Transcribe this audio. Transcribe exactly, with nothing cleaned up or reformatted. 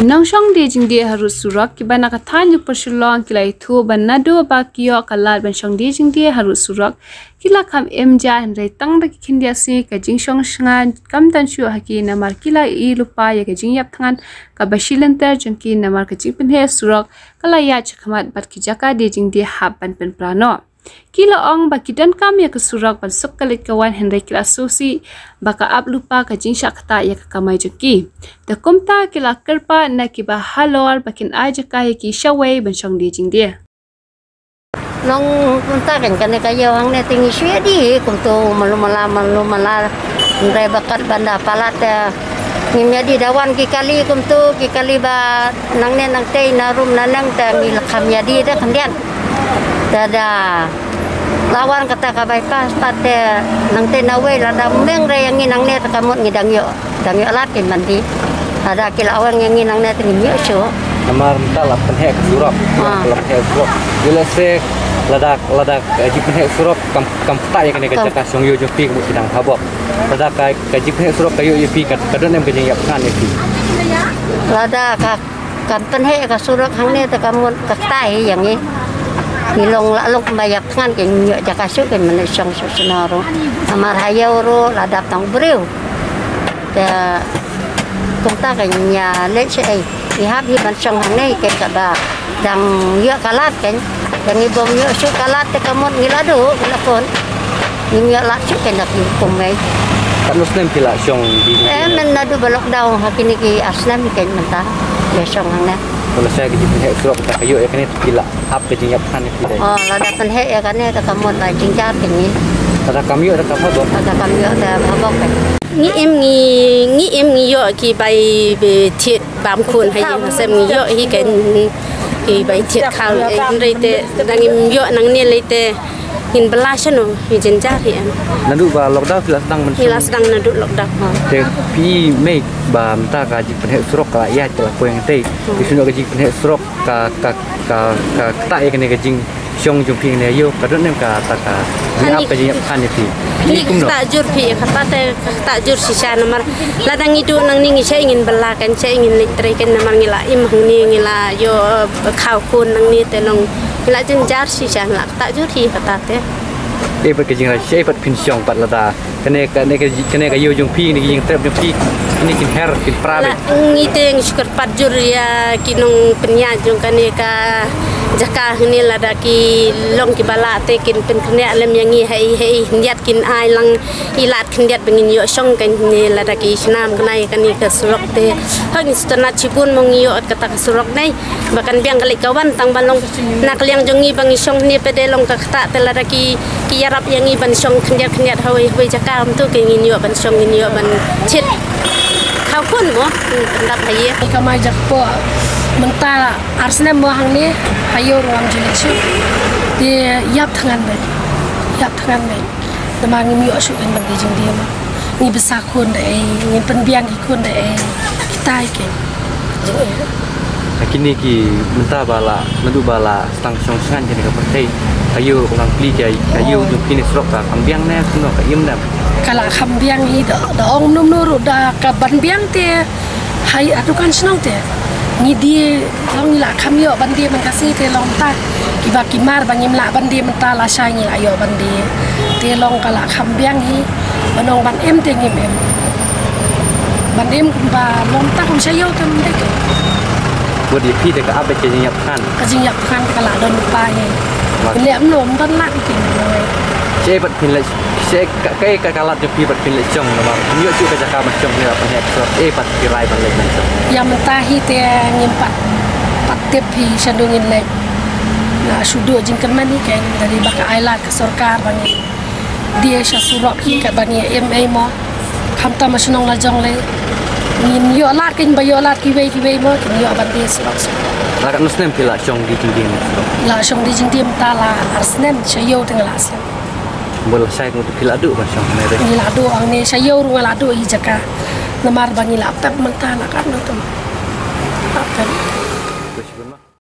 Nongshong die jingdie harud surok kiba na ka thaiñ Upper Shillong ki la ïathuh ba naduh ba ki ïoh ka lad ban shong die jingdie harud surok, ki la kham im ja, hynrei tang da ki khyndiat sngi ka jingshong shngain kam don shuh ha ki, namar ki la ïohi lypa ïa ka jingïap thngan kaba shilynter jong ki, namar ka jingpynheh surok ka la ïaid shakhmat bad ki jaka die jingdie hap ban pynpra noh. Ki la ong ba ki donkam ïa ka surok ban suk ka leit ka wan, hynrei ki la sngewsih ba ka ap lypa ka jingshah ktah ïa ka kamai jong ki. Te kumta ki la kyrpad na kiba halor ba kin ai jaka ïa ki shawei ban shong die jingdie. Nong kumta kan kane ka ïew hangne te ngi shu ïa die kumto malu mala malu mala. Hynrei ba kat ban da palat te ngim ïa die, da wan ki kali kumto, ki kali ba nangne nangtei na rum na nang te ngi la kham ïa die da khyndiat. Te da la wan kata ka bypass pat te nangtei nawei lada meng re ïa ngi nangne te ka mut ngi dang ïoh, dang ïoh lad kein ban die. Lada ki la weng ïa ngi nangne te ngim ïoh shuh. Namar mynta la pynheh ka surok. Ah. La pynheh surok. Ïoh lehse lada, lada ka jingpynheh surok kam, kam ktah ïa kane ka jaka shong ïew jong phi ka mut phi dang habok. Lada ka, ka jingpynheh surok ka ïoh ïa phi ka, ka don em ka jingïap thngan ïa phi? Lada ka, kan pynheh ka surok hangne te ka mut ka ktah hi ïa ngi. Ngi long la long kumba ïap thngan kein, ïoh jaka shuh kein, mane shong shuh shuh na ruh. Namar ha ïew ruh la dap tang briew. Te kumta kein ïa leh shuh ei. Ngi hap hi ban shong hangne kein kaba dang ïoh ka lad kein. Dang ngi bym ïoh shuh ka lad te ka mut ngi la duh, ngi la khun. Ngim ïoh lad shuh kein da ki hukum ei. Katno snem phi la shong die? Eh, mynta naduh ba lockdown ha kine ki ar snem kein mynta. Ïa shong hangne. Lada shai ka jingpynheh surok kata ka ïoh ïa kane phi la hap ka jingïap thngan ïa phi dei? Oh, lada pynheh ïa kane te ka mut ba jynjar kein ngi. Lada kam ïoh te kam habok? Lada kam ïoh te habok kein. Ngi im ngi, ngi im ngi ïoh ki bai be thied bam khun ha ïing ha sem ngi ïoh hi kein ki bai thied khaw, eh, hynrei te dang ngim ïoh nangne lei te ngin bylla shano, ngi jynjar hi em. Naduh ba lockdown phi la sdang ban shong? Ngi la sdang naduh lockdown, ha. Te phi mei ba mynta ka jingpynheh surok ka la ïaid ka la poi hangtei. Hmm. Phi sngewthuh ka jingpynheh surok ka, ka, ka, ka ktah ïa kane ka jingshong jong phi hangne ïa ïew, ka don em kata ka jingïap, ka jingïap thngan ïa phi? Ni kumno? Ka ktah jur phi, kata te ka ktah jur shisha namar lada ngi duh nangne ngi shait ngin bylla kein, shait ngin leit trei kein namar ngi la im hangne, ngi la ïoh, eh, khaw khun nangne te long ngi la jynjar shisha, ngi la ktah jur hi kata te. Eh, bad ka jingrwai, shait pat phin shong pat lada kane, kane ka, kane ka ïew jong phi, kane ka jingtrep jong phi, kine kin her, kin pra beit. Ngi te ngi shu kyrpad jur ïa ki nongpynïaid jong kane ka jaka hangne lada ki long kiba lah te kin pynkynriah lem ïa ngi ha i, ha i khyndiat kin ai lang i lad khyndiat ba ngin ïoh shong kein ne lada ki snam kane, kane ka surok te. Hooid ngi sngewtynnat shibun mo ngi ïoh kata ka surok ne. Ba kan biang ka leit ka wan tang ba long na ka liang jong ngi ba ngi shong hangne pat de long ka ktah te lada ki, ki ïarap ïa ngi ban shong khyndiat khyndiat hawei hawei jaka kumto ke ngin ïoh ban shong ngin ïoh ban thied. Khaw khun mo, hmm, pyndap ha ïing. Ka mai jakpoh mynta ar snem mo hangne ha ïew ruh ngam ju leit shuh. Te ïap thngan beit. Ïap thngan beit. Namar ngim ïoh shuh kein ban die jingdie mo. Ngi bsa khun da ei, ngin pynbiang ki khun da ei. Kita hi kein. Jingeh. Ha kine ki mynta ba la, naduh ba la sdang shong shngain kane ka pyrthei. Ka ïew ka nang plie ka, ka ïew jong phi ne surok ka kham biang ne kumno, ka im ne? Ka la kham biang hi da, da ong mano mano ruh da ka ban biang te. Hai, ha dukan shnong te ngi die, long ngi la kham ïoh ban die man ka sngi te long ta. Kiba ki mar ba ngim lah ban die mynta lashai ngi la ïoh ban die. Te long ka la kham biang hi, ban ong ban im te ngim im. Ban im kumba long ta kum sha ïew te mynta ke. Bad ïa phi te ka ap ka jingïap thngan. Ka jingïap thngan ka la don lypa hi. Wat. Leh mano ym don lah ki kin. Shaei pat phin leh, shaei ka, kaei ka, ka lad jong phi pat phin leh shong namar ngim ïoh shuh ka jaka ban shong ne la pynheh surok, shaei pat phi rai ban leh ban shong? Ïa mynta hi te ngim pat, pat tip hi shano ngin leh. Nga shu duh jingkyrmen hi kein da dei ba ka ai lad ka sorkar ba ngin die sha surok hi katba ngi im ei mo. Khamtam ha shnong la jong lei. Ngin ïoh lad kein ba ïoh lad kiwei kiwei mo kin ïoh ban die surok surok. La katno snem phi la shong die jingdie ne surok? La shong die jingdie mynta la ar snem, sha ïew te nga la snem. Bad lashai kumto phi la duh ban shong hangne re? Ngi la duh hangne, sha ïew ruh nga la duh hi jaka. Namar ba ngi la pep mynta la katno te mo.